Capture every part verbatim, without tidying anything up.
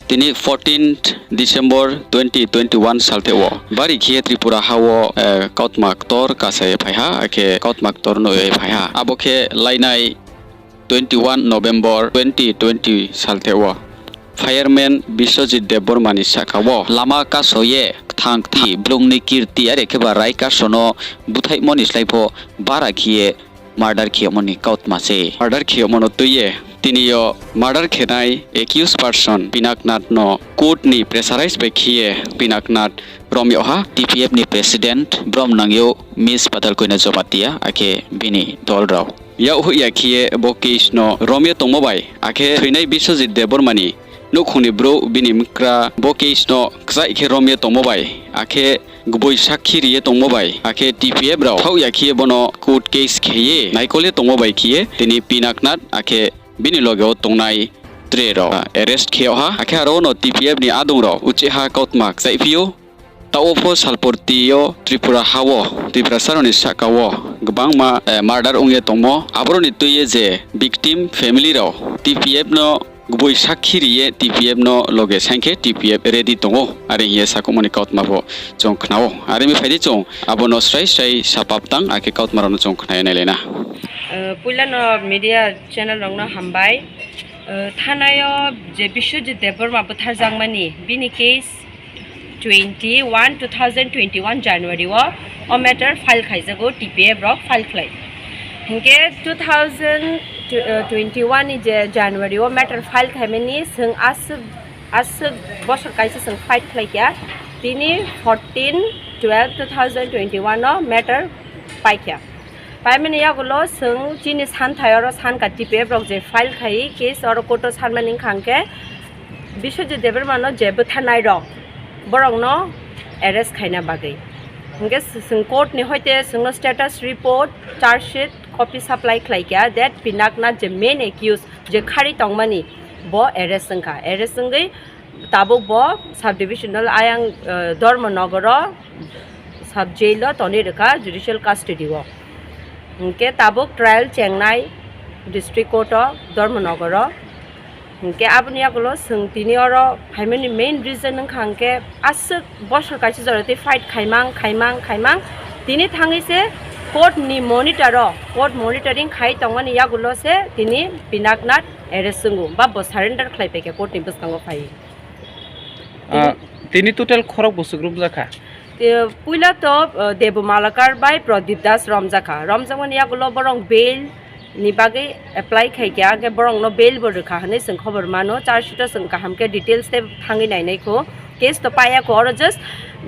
Tini fourteenth December twenty twenty-one saltheh wo bari khe ye Tripura ha wo, eh, kautma ktor kasa ye phai ha, akhe kautma ktor nuh ye phai ha. Abo khe lainai twenty-one November twenty twenty saltheh wo fireman Biswajit Debbarma ni sahka wo lama kaso ye kthang kthi blung ni kirti are khe ba rai kaso no búthaihmo ni slái pho bara khe ye murder khe yagmo ni kautma se. Murder khe yagmo no tui ye tini yo murder khenai accused person Pinaknath no court ni pressurize bai khe ye Pinaknath rom yag ha. T P F ni president brom nang yo Miss Patalkoina Jamatia akhe bini dol rao. Yak hoih ya khe ye bo case no rom ye tongmo bai, akhe thoinai Biswajit Debbarma ni nouhkhong ni brouh bini mkra bo case no kchaih khe rom ye tongmo bai, akhe gboi sakhi ri ye tongmo bai, akhe T P F rao thaoh ya khe ye bono court case khe ye naikol ye tongmo bai khe ye tini Pinaknath akhe bini loge wo tongnai tre rao arrest khe yag ha. Akhe aro no T P F ni adong rao uchih ha kautma kchaihphi ou. Taoh wo pho salporti yo Tripura ha wo, Tiprasa rao ni sahka wo gbangma, eh, murder ong ye tongmo. Aboro ni tui ye je victim family rao T P F no gboi sakhi ri ye T P F no loge saing khe T P F ready tong ou, are hing ye sakhouhmo ni kautma pho chung khna ou. Are mi phai di chung abo no srai srai sapap tang, akhe kautma rao no chung khna ye nailai na. Eh, poila no media channel rao no hambai. Eh, thana yo je Biswajit Debbarma bútharjakmani, bini case twenty one two thousand twenty one January wo o matter file khaijago, T P F rao file khlai. Hing khe two thousand twenty one ni je January wo matter file khaimani, chwng aswk, aswk bosor kaisa chwng fight khlai kha. Tini fourteen twelve two thousand twenty one no matter pai kha. Paimani yagulo chwng chini santhai oro sankha T P F rok je file khai case oro court o sanmani wngkha hing khe Biswajit Debbarma no je bútharnai rok, borok no arrest khaina bagwi. Hingkhe chwng court ni hoite chwngno status report, charge sheet copy supply khlai kha that Pinaknath je main accused, je khari tongmani, bo arrest wngkha. Arrest wngwi tabuk bo sub divisional ayang, eh, Dharmanagar o, sub jail o tonwi rwkha judicial custody o. Hingkhe tabuk trial chengnai district court o Dharmanagar o. Hingkhe aboni yagulo chwng tini oro phaimani main reason wngkha hingkhe aswk bosor kaisa jora tei fight khaimang, khaimang, khaimang. Tini thangwi se court ni monitor o, court monitoring khai tongmani yagulo se tini Pinaknath arrest wngo, ba bo surrender khlai paikha court ni bwskango phai. Ah, tini total khorok bwswk romjakha? Te, puila to, eh, Debu Malakar bai Pradip Das romjakha. Romjakmani yagulo borok bail ni bagwi apply khaikha, hingkhe borokno bail bo rwkha hwnwi chwng khobor mano. Charge sheet o chwng kaham khe details tei thangwi nainai kho. Case to paiya kho, oro just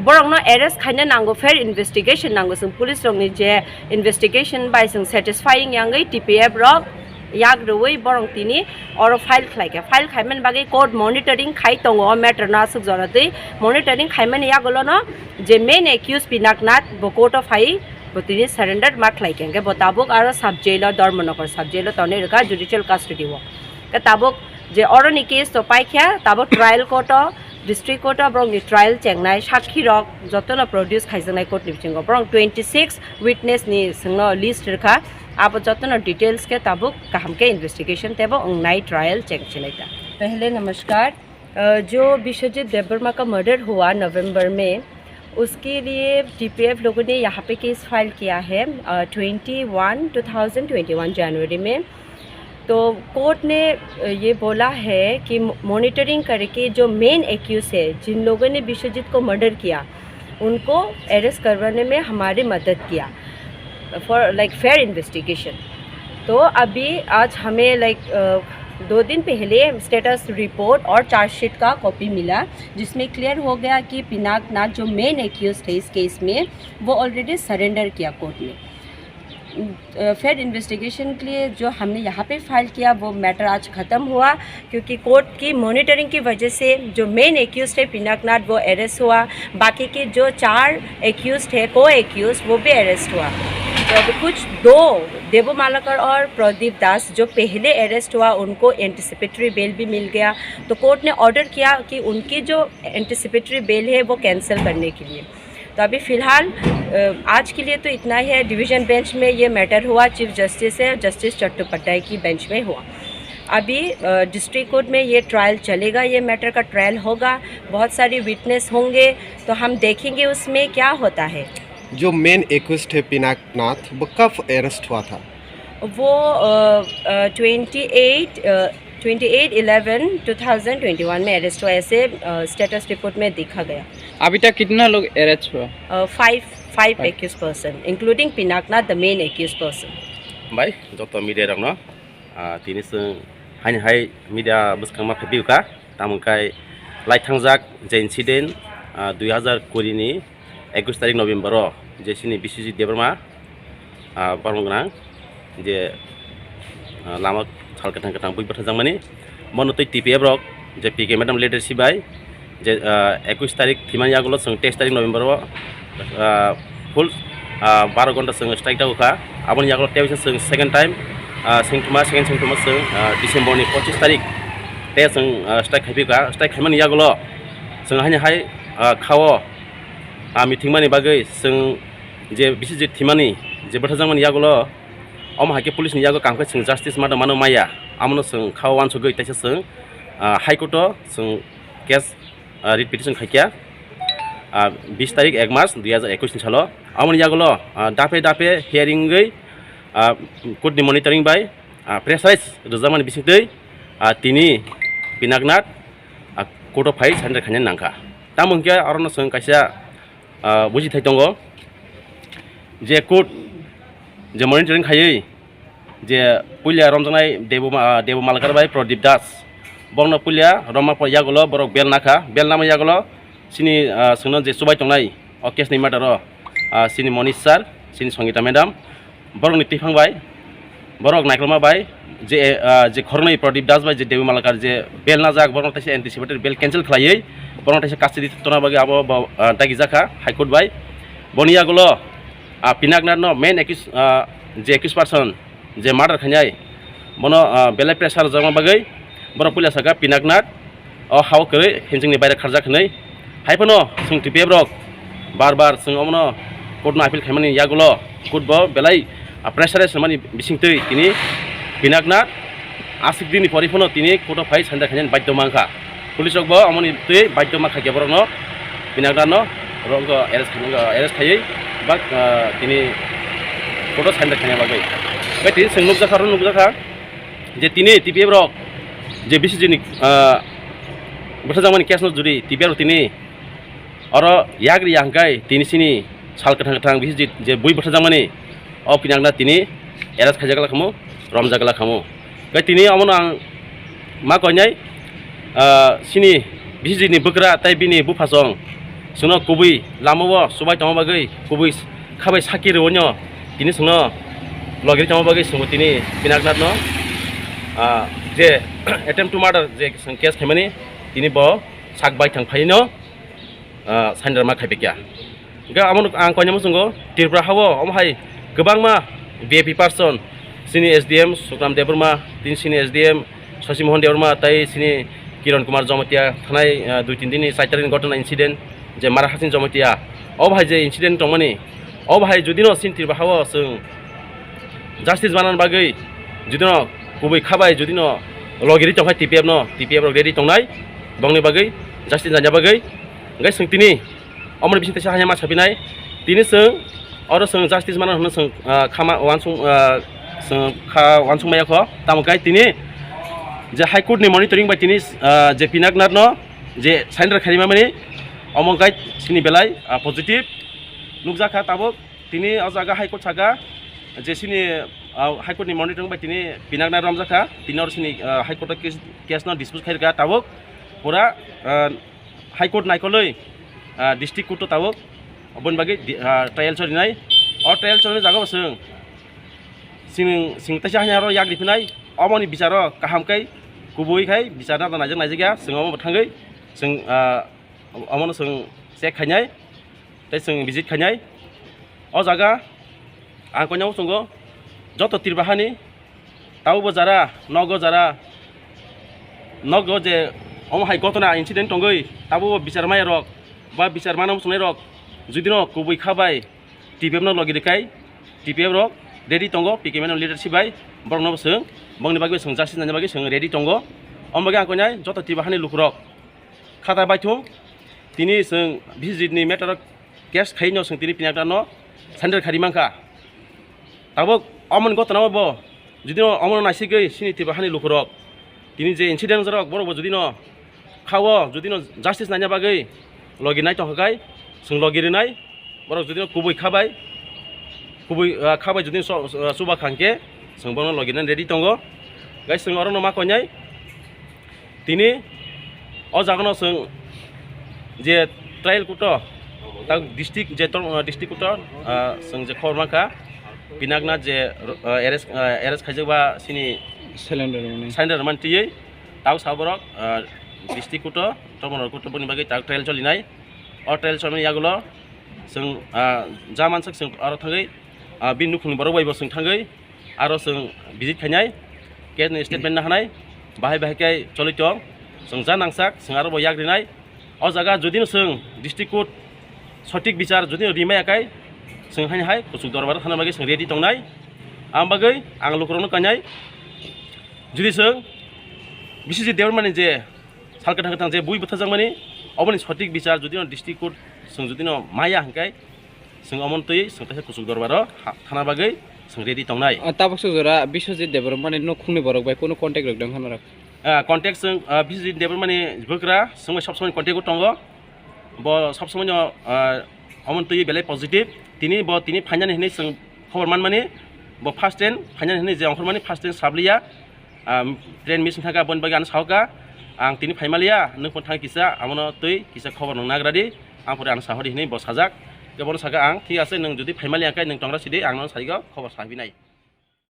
borokno arrest khaina nango, fair investigation nango. Chwng police rokni je investigation bai chwng satisfying yangwi T P F rok yak rwui borok tini oro file khlaikha. File khaimani bagwi court monitoring khai tongo o matter no aswk jora twi. Monitoring khaimani yagulono je main accused Pinaknath bo court o phai, bo tini surrender ma khlaikha. Hingkhe bo tabuk aro sub jail o, Dharmanagar sub jail o tonwi rwkha judicial custody o. Khe tabuk je oroni case to paikha, tabuk trial court o, district court o borokni trial chengnai, sakhi rok jotono produce khaijaknai court ni bisingo. Borok twenty six witness ni chwngno list rwkha, abo jotono details khe tabuk kaham khe investigation teibo wngnai, trial chengsinai ta. पहले नमस्कार। अ, जो विश्वजीत देबबर्मा का मर्डर हुआ नवंबर में, उसके लिए टीपीएफ लोगों ने यहाँ पे केस फाइल किया है, अ, twenty one, two thousand twenty one जनवरी में। तो कोर्ट ने, अ, ये बोला है कि मो-, मॉनिटरिंग करके जो मेन एक्यूज है, जिन लोगों ने विश्वजीत को मर्डर किया, उनको अरेस्ट करवाने में हमारी मदद किया, for, like, fair investigation। तो अभी आज हमें, लाइक, अ, दो दिन पहले स्टेटस रिपोर्ट और चार्जशीट का कॉपी मिला, जिसमें क्लियर हो गया कि पिनाक नाथ जो मेन एक्यूज थे इस केस में, वो ऑलरेडी सरेंडर किया कोर्ट में। अ, फेयर इन्वेस्टिगेशन के लिए जो हमने यहाँ पे फाइल किया, वो मैटर आज ख़त्म हुआ, क्योंकि कोर्ट की मॉनिटरिंग की वजह से जो मेन एक्यूज है पिनाक नाथ, वो अरेस्ट हुआ। बाकी के जो चार एक्यूज है, को एक्यूज, वो भी अरेस्ट हुआ। तो अभी कुछ दो, देबू मालाकर और प्रदीप दास, जो पहले अरेस्ट हुआ, उनको एंटिसिपेटरी बेल भी मिल गया। तो कोर्ट ने ऑर्डर किया कि उनकी जो एंटिसिपेटरी बेल है, वो कैंसिल करने के लिए। तो अभी फिलहाल, अ, आज के लिए तो इतना ही है। डिवीजन बेंच में ये मैटर हुआ, चीफ जस्टिस है, जस्टिस चट्टोपाध्याय की बेंच में हुआ। अभी डिस्ट्रिक्ट कोर्ट में ये ट्रायल चलेगा, ये मैटर का ट्रायल होगा, बहुत सारे विटनेस होंगे, तो हम देखेंगे उसमें क्या होता है। जो मेन एक्यूज्ड है पिनाक नाथ, वो कब अरेस्ट हुआ था? वो twenty eight twenty eight eleven two thousand twenty one में अरेस्ट हुआ, ऐसे स्टेटस रिपोर्ट में देखा गया। अभी तक कितना लोग अरेस्ट हुआ? Five, five accused person, including Pinaknath, the main accused person. Bai, joto media rokno, ah, tini chwng haini hai media bwskangma phaiphiyokha, tamo khe laithangjak je incident, ah, dui hazar kuri ni ekush tarik November o je chini Biswajit Debbarma, ah, borok gwnang je, ah, lama sal kwthang kwthang bui bwtharjakmani. Bono twi T P F rok je P K madam leadership bai je, ah, ekush tarik thimani yagulo chwng teis tarik November o, ah, full, ah, baro ghonta chwng strike dago kha. Aboni yagulo tei waisa chwng second time, ah, sengthoma, second sengthoma chwng, ah, December ni pochis tarik tei chwng, ah, strike khaiphikha. Strike khaimani yagulo chwng haini hai, ah, khao, ah, mithingmani bagwi chwng je Biswajit thimani je bwtharjakmani yagulo, omo hai khe police ni yago kam khe chwng justice mano mano maya, amono chwng khao uansugwi taisa chwng, ah, High Court o chwng case, ah, writ petition khaikha, ah, bis tarik ek mas dui hazar ekush ni salo. Amoni yagulo, ah, daphe daphe hearing wngwi, ah, court ni monitoring bai, ah, pressurize rwjakmani bisingtwi, ah, tini Pinaknath, ah, court o phai surrender khaina nangkha. Tamo hwnkhe orono chwng kaisa, ah, bujithai tongo je court je monitoring khaiwi je puila romjaknai Debu Ma-, ah, Debu Malakar bai Pradip Das, borokno puila romma por yagulo borok bail nakha, bail nama yagulo chini, ah, chwngno je chubai tongnai o case ni matter o, ah, chini Monish sir, chini Sangita madam, borokni twiphang bai, borok naikolma bai, je, ah, je khoroknwi Pradip Das bai je Debu Malakar je bail najak, borokno teisa anticipatory bail cancel khlaiwi, borokno teisa custody tona bagwi abo bo, ah, dagi jakha High Court bai. Boni yagulo, ah, Pinaknath no main accused, ah, je accused person, je murder khainai, bono, ah, belai pressure rwjakma bagwi, borok puila sakha Pinaknath o hao kwrwi hinjing ni baire kharjak hinwi. Hai phano chwng T P F rok bar bar chwng omono court no appeal khaimani yagulo court bo belai, ah, pressurize rwmani bisingtwi tini Pinaknath aswk din ni pori phano tini court o phai surrender khainani badhyo mankha. Police rok bo omoni twi badhyo ma khaikhe borokno, Pinaknath no, borok wngkha arrest khainai, arrest khaiwi bak, ah, tini court o surrender khaina bagwi. Bai tini chwng nukjakha, oro nukjakha je tini T P F rok je Biswajit ni, ah, bwtharjakmani case no jodi T P F rok tini oro yagri ya hwnkhe tini chini sal kwthang kwthang Biswajit je bui bwtharjakmani, o Pinaknath tini arrest khaijak la khamu, romjak la khamu. Khe tini omono ang ma koinai, ah, chini Biswajit ni bwkra tei bini buphasong chwngno kubui lama o chubai tongma bagwi kubui khabai saki rwo no tini chwngno logiri tongma bagwi chwngbo tini Pinaknath no, ah, je attempt to murder je chwng case khaimani tini bo sak baithang phaino, ah, surrender ma khaipikya. Hingkhe amo ang koinamo chwngo Tripura hao omo hai kwbangma V I P person, chini S D M Sukram Debbarma, tini chini S D M Shashi Mohan Debbarma, tei chini Kiran Kumar Jamatia thanai, ah, dui tin din ni char tarik ni ghotona incident, je Mara Hasing Jamatia, obo hai je incident tongmani, obo hai jodi no chini Tripura hao chwng justice manani bagwi, jodi no kubui khabai jodi no logiri tongkhai T P F no, T P F rok ready tongnai, bongni bagwi justice nanya bagwi. Hingkhe chwng tini omoni bising teisa hanya ma sapinai, tini chwng oro chwng justice manani hwnwi chwng, ah, khama uansuk, ah, chwng kha uansuk maya kho, tamo khe tini je High Court ni monitoring bai tini, ah, je Pinaknath no je surrender khaimani, omo khe chini belai, ah, positive nukjakha tabuk. Tini o jaga High Court saka je chini, ah, High Court ni monitoring bai tini Pinaknath romjakha, tini oro chini, ah, High Court o case, case no dispose khairokha tabuk pura, ah, High Court naikolwi, ah, district court o tabuk oboni bagwi di-, ah, trial chorinai. O trial chorinai jaga o chwng chini chwng teisa hanya oro yak riphinai, omoni bicharo kaham khe kubui khai bichar no naijak naijak ya chwng omo bo thangwi chwng, ah, omono chwng check khainai tei chwng visit khainai. O jaga ang koinamo chwngo joto Tripura hani tabukbo jara nogo jara nogo je omo hai ghotona incident tongwi tabukbo bichar maya rok ba bichar manamo chwngnai rok jodi no kubui kha bai T P F no logi rikhai, T P F rok ready tongo, P K M no leadership bai, borok no bo chwng Bongni bagwi chwng justice naina bagwi chwng ready tongo. Omo bagwi ang koinai joto Tibaha ni lukurok khata baithung. Tini chwng Biswajit ni matter o case khai no chwng tini pinakna no surrender khai ri mankha. Tabuk omo ni gotona o bo jodi no omo no naisigwi chini Tibaha ni lukurok tini je incident rok borok bo jodi no kha o jodi no justice naina bagwi logi nai tongkha khai chwng logi rinai. Borok jodi no kubui khabai, kubui, ah, khabai jodi no so-, ah, chuba khang khe, chwng bono logi nani ready tongo. Guys, chwng oro no ma koinai. Tini o jaga no chwng je trial kuto, tak district je tong, ah, district kuto, ah, chwng je khobor mankha, pinakna je, ah, arrest, ah, arrest khaijak ba sini surrender mani. Surrender mani twiwi, tau sa borok, ah, district kuto, tomorok kuto boni bagwi tak trial cholinai. O trial cholimani yagulo, chwng, ah, ja mansak chwng aro thangwi, ah, bini nukhungni borok bai bo chwng thangwi, aro chwng visit khainai, case ni statement nahanai, bahai bahai khe choli tong, chwng ja nangsak, chwng aro bo yak rinai. O jaga jodi no chwng district court sothik bichar jodi no rimai ya khai, chwng haini hai kuchuk dorbar thana bagwi chwng ready tongnai. Ang bagwi ang lukurokno kainai, jodi chwng Biswajit Debbarmani je sal kwthang kwthang je bui bwtharjakmani, oboni sothik bichar jodi no district court chwng jodi no maya hwnkhe, chwng omo twi chwng kaisa kuchuk dorbar o ha-, thana bagwi chwng ready tongnai. Ah, tabuk suk jora Biswajit Debbarmani nukhungni borok bai kunu contact rok dong kha norok? Ah, contact chwng, ah, Biswajit Debbarmani bwkra chwng bai sob somoi contact o tongo. Bo sob somoi no, ah, omo twi belai positive. Tini bo tini phainani hinwi chwng khobor manmani, bo first train phainani hinwi je ongkhormani first train sabliya. Ah, train miss thangkha, boni bagwi ano sahoka, ang tini phaimaliya, nwng phone thang kisa, amono twi kisa khobor nwng nagra di, ang pore ano sahori hinwi bo sajak. Khe bono saka ang, thik ase, nwng jodi phaimaliya khe nwng tongra sidi, ang nono saigo khobor sahinai.